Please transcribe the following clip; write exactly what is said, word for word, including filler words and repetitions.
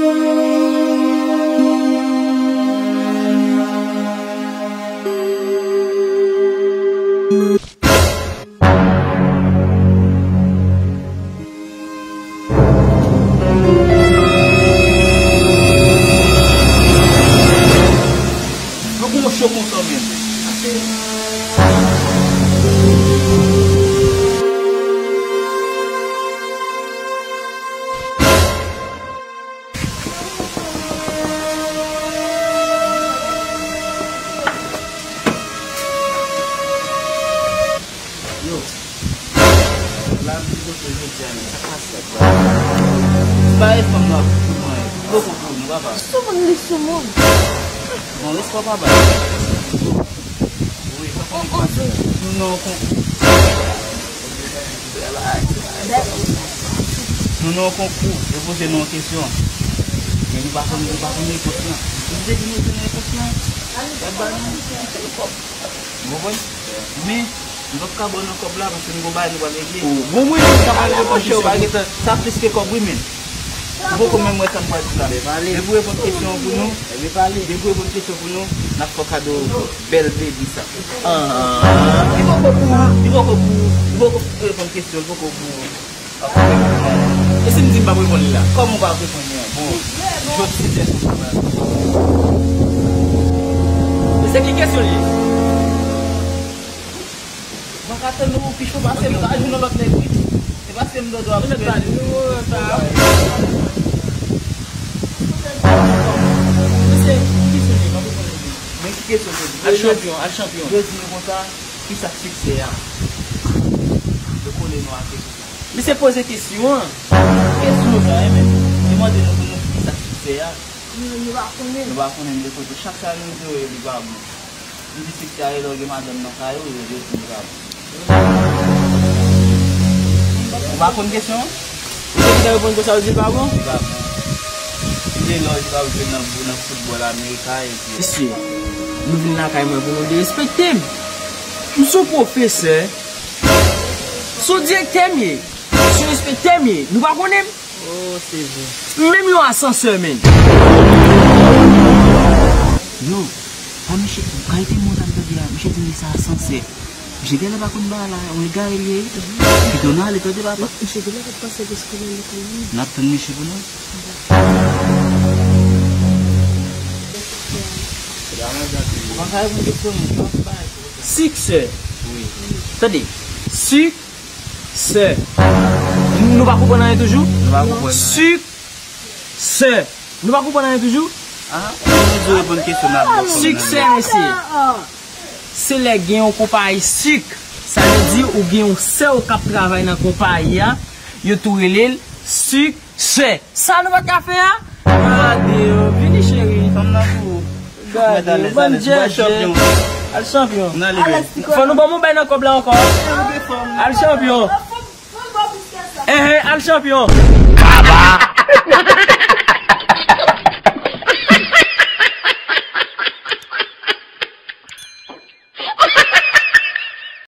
Yo gon cho konsa menm. Yo, la m vin kote w jodi a, men sa k pase ak la? Ba e fanm nan ap kouri mwen. Li poko pou nou, papa. Li sou moun, li sou moun. Bon, respè w pa bay. Wi, sa konn pase. Nou nan yon konkou. Nou nan yon konkou. Yo poze nou yon kesyon. Men nou pa konn, nou pa konn repons lan. Nou te di nou te nan repons lan. Y ap ba nou. Ou konprann? Men, nou p ap ka ba w nan kòb la, paske nou gon bagay nou pral regle. Ou gon mwayen nou ka pale de kòb, monchè, ou pa gentan, sa plis ke kòb, wi, men. Ou poko menm wè sa m pral di la. Depi w reponn kesyon an pou nou, depi w reponn kesyon pou nou, n ap fè w kado bèl baby sa. Ah. Li poko pou ou, li poko pou ou, li poko reponn kesyon, li poko pou ou. E si m di m p ap reponn li la? Kòman w p ap reponn li an? Bon, jodi se tèt ou sa va. Men se ki kesyon li ye? Mwen ka tann ou pi cho pase m, ou ka jwenn yon lòt nèg, wi. Se paske m dodo ap jwe. Mesye, ki kesyon li ye? M ap reponn li. Men ki kesyon se? Al chanpyon, al chanpyon. Yo di nou konsa, ki sa k siksè a? Yo kole nou a kesyon sa. Misye poze kesyon an. Kesyon sa, e men. Li mande nou pou nou ki sa k siksè a. Nou, nou pa konnen. Nou pa konnen, li kote. Chak sa nou di yo, li pa bon. Nou di siksè a, e lè w gen madanm nan kay ou, yo di li pa bon. Ou pa konn kesyon an? Misye ki te reponn konsa, yo di li pa bon? Li pa bon. Li di lè w di pa bon, nan, nan foutbòl Amerika, epi. Mesye, nou vin lakay mwen pou nou derespekte m. M se yon pwofesè. Se yon direktè m ye. Se yon enspektè m ye. Nou pa konnen m? Oh, se vre. M menm yon asansè, menn. Yo, pa misye, kalite mo sa m tande a, misye di li se asansè. Misye genlè pa konn bagay la, yon egare li ye. Kite w nan ale, tande papa. Misye genlè pa t pase deske nan lekòl li. N ap tann misye pou nou. Ou pa ka reponn kesyon, non, pa bay. Siksè. Wi. Tande. Sik, sè. Nou pa konprann anyen toujou? Nou pa konprann anyen. Sik, sè. Nou pa konprann anyen toujou? Ah, nou di reponn kesyon nan. Sik, sè, mesye. Se lè gen yon konpayi sik. Sa vle di ou gen yon sè w k ap travay nan konpayi a. Yo tou rele l sik, sè. Sa nou pa t ka fè a? Gade yo, vini cheri. Fanm nan pou ou. Gade yo, bann djèdjè. Al chanpyon. Fò nou ban m yon bay nan kòb la ankò. Al chanpyon. Enhen, al chanpyon. Kaba!